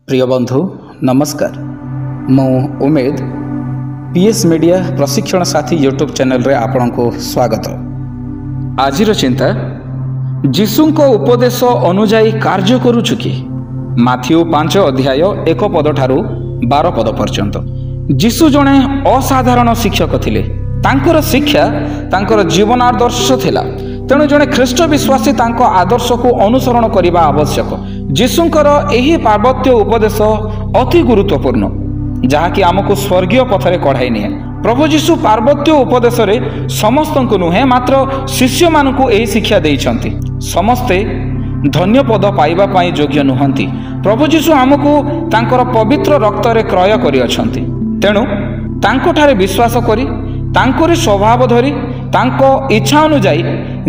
ପ୍ରିୟ ବନ୍ଧୁ ନମସ୍କାର। ମୁଁ ଉମେଦ, ପିଏସ୍ ମିଡ଼ିଆ ପ୍ରଶିକ୍ଷଣ ସାଥୀ ୟୁଟ୍ୟୁବ୍ ଚ୍ୟାନେଲରେ ଆପଣଙ୍କୁ ସ୍ୱାଗତ। ଆଜିର ଚିନ୍ତା, ଯୀଶୁଙ୍କ ଉପଦେଶ ଅନୁଯାୟୀ କାର୍ଯ୍ୟ କରୁଛୁ କି? ମାଥିଉ 5 ଅଧ୍ୟାୟ 1 ପଦଠାରୁ 12 ପଦ ପର୍ଯ୍ୟନ୍ତ। ଯୀଶୁ ଜଣେ ଅସାଧାରଣ ଶିକ୍ଷକ ଥିଲେ। ତାଙ୍କର ଶିକ୍ଷା ତାଙ୍କର ଜୀବନାଦର୍ଶ ଥିଲା। ତେଣୁ ଜଣେ ଖ୍ରୀଷ୍ଟ ବିଶ୍ୱାସୀ ତାଙ୍କ ଆଦର୍ଶକୁ ଅନୁସରଣ କରିବା ଆବଶ୍ୟକ। ଯୀଶୁଙ୍କର ଏହି ପାର୍ବତ୍ୟ ଉପଦେଶ ଅତି ଗୁରୁତ୍ୱପୂର୍ଣ୍ଣ, ଯାହାକି ଆମକୁ ସ୍ୱର୍ଗୀୟ ପଥରେ କଢ଼ାଇ ନିଏ। ପ୍ରଭୁ ଯୀଶୁ ପାର୍ବତ୍ୟ ଉପଦେଶରେ ସମସ୍ତଙ୍କୁ ନୁହେଁ, ମାତ୍ର ଶିଷ୍ୟମାନଙ୍କୁ ଏହି ଶିକ୍ଷା ଦେଇଛନ୍ତି। ସମସ୍ତେ ଧନ୍ୟ ପଦ ପାଇବା ପାଇଁ ଯୋଗ୍ୟ ନୁହନ୍ତି। ପ୍ରଭୁ ଯୀଶୁ ଆମକୁ ତାଙ୍କର ପବିତ୍ର ରକ୍ତରେ କ୍ରୟ କରିଅଛନ୍ତି। ତେଣୁ ତାଙ୍କଠାରେ ବିଶ୍ୱାସ କରି, ତାଙ୍କରି ସ୍ୱଭାବ ଧରି, ତାଙ୍କ ଇଚ୍ଛା ଅନୁଯାୟୀ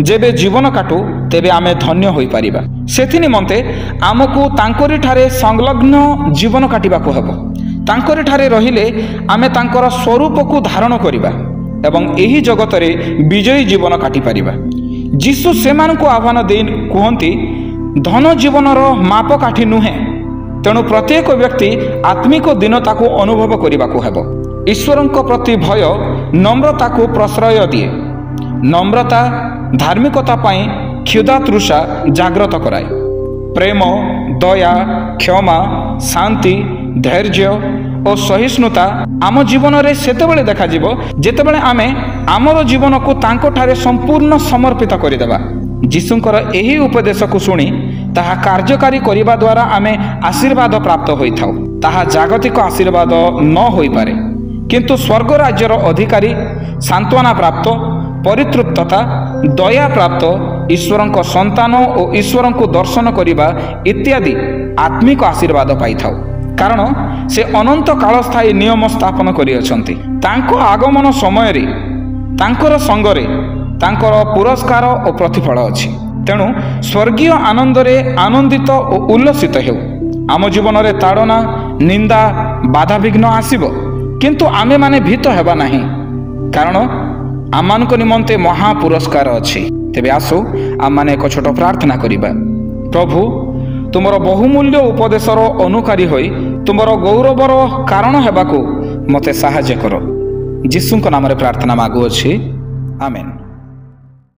ଯେବେ ଜୀବନ କାଟୁ, ତେବେ ଆମେ ଧନ୍ୟ ହୋଇପାରିବା। ସେଥି ନିମନ୍ତେ ଆମକୁ ତାଙ୍କରିଠାରେ ସଂଲଗ୍ନ ଜୀବନ କାଟିବାକୁ ହେବ। ତାଙ୍କରିଠାରେ ରହିଲେ ଆମେ ତାଙ୍କର ସ୍ୱରୂପକୁ ଧାରଣ କରିବା ଏବଂ ଏହି ଜଗତରେ ବିଜୟୀ ଜୀବନ କାଟିପାରିବା। ଯୀଶୁ ସେମାନଙ୍କୁ ଆହ୍ୱାନ ଦେଇ କୁହନ୍ତି, ଧନ ଜୀବନର ମାପକାଠି ନୁହେଁ। ତେଣୁ ପ୍ରତ୍ୟେକ ବ୍ୟକ୍ତି ଆତ୍ମିକ ଦୀନତାକୁ ଅନୁଭବ କରିବାକୁ ହେବ। ଈଶ୍ୱରଙ୍କ ପ୍ରତି ଭୟ ନମ୍ରତାକୁ ପ୍ରଶ୍ରୟ ଦିଏ। ନମ୍ରତା ଧାର୍ମିକତା ପାଇଁ କ୍ଷୁଧା ତୃଷା ଜାଗ୍ରତ କରାଏ। ପ୍ରେମ, ଦୟା, କ୍ଷମା, ଶାନ୍ତି, ଧୈର୍ଯ୍ୟ ଓ ସହିଷ୍ଣୁତା ଆମ ଜୀବନରେ ସେତେବେଳେ ଦେଖାଯିବ, ଯେତେବେଳେ ଆମେ ଆମର ଜୀବନକୁ ତାଙ୍କଠାରେ ସମ୍ପୂର୍ଣ୍ଣ ସମର୍ପିତ କରିଦେବା। ଯୀଶୁଙ୍କର ଏହି ଉପଦେଶକୁ ଶୁଣି ତାହା କାର୍ଯ୍ୟକାରୀ କରିବା ଦ୍ୱାରା ଆମେ ଆଶୀର୍ବାଦ ପ୍ରାପ୍ତ ହୋଇଥାଉ। ତାହା ଜାଗତିକ ଆଶୀର୍ବାଦ ନ ହୋଇପାରେ, କିନ୍ତୁ ସ୍ୱର୍ଗ ରାଜ୍ୟର ଅଧିକାରୀ, ସାନ୍ତ୍ୱନା ପ୍ରାପ୍ତ, ପରିତୃପ୍ତତା, ଦୟା ପ୍ରାପ୍ତ, ଈଶ୍ୱରଙ୍କ ସନ୍ତାନ ଓ ଈଶ୍ୱରଙ୍କୁ ଦର୍ଶନ କରିବା ଇତ୍ୟାଦି ଆତ୍ମିକ ଆଶୀର୍ବାଦ ପାଇଥାଉ। କାରଣ ସେ ଅନନ୍ତ କାଳସ୍ଥାୟୀ ନିୟମ ସ୍ଥାପନ କରିଅଛନ୍ତି। ତାଙ୍କ ଆଗମନ ସମୟରେ ତାଙ୍କର ସଙ୍ଗରେ ତାଙ୍କର ପୁରସ୍କାର ଓ ପ୍ରତିଫଳ ଅଛି। ତେଣୁ ସ୍ୱର୍ଗୀୟ ଆନନ୍ଦରେ ଆନନ୍ଦିତ ଓ ଉଲ୍ଲସିତ ହେଉ। ଆମ ଜୀବନରେ ତାଡ଼ନା, ନିନ୍ଦା, ବାଧାବିଘ୍ନ ଆସିବ, କିନ୍ତୁ ଆମେମାନେ ଭୀତ ହେବା ନାହିଁ, କାରଣ ଆମମାନଙ୍କ ନିମନ୍ତେ ମହା ପୁରସ୍କାର ଅଛି। ତେବେ ଆସୁ ଆମମାନେ ଏକ ଛୋଟ ପ୍ରାର୍ଥନା କରିବା। ପ୍ରଭୁ, ତୁମର ବହୁମୂଲ୍ୟ ଉପଦେଶର ଅନୁକାରୀ ହୋଇ ତୁମର ଗୌରବର କାରଣ ହେବାକୁ ମୋତେ ସାହାଯ୍ୟ କର। ଯୀଶୁଙ୍କ ନାମରେ ପ୍ରାର୍ଥନା ମାଗୁଅଛି, ଆମେନ୍।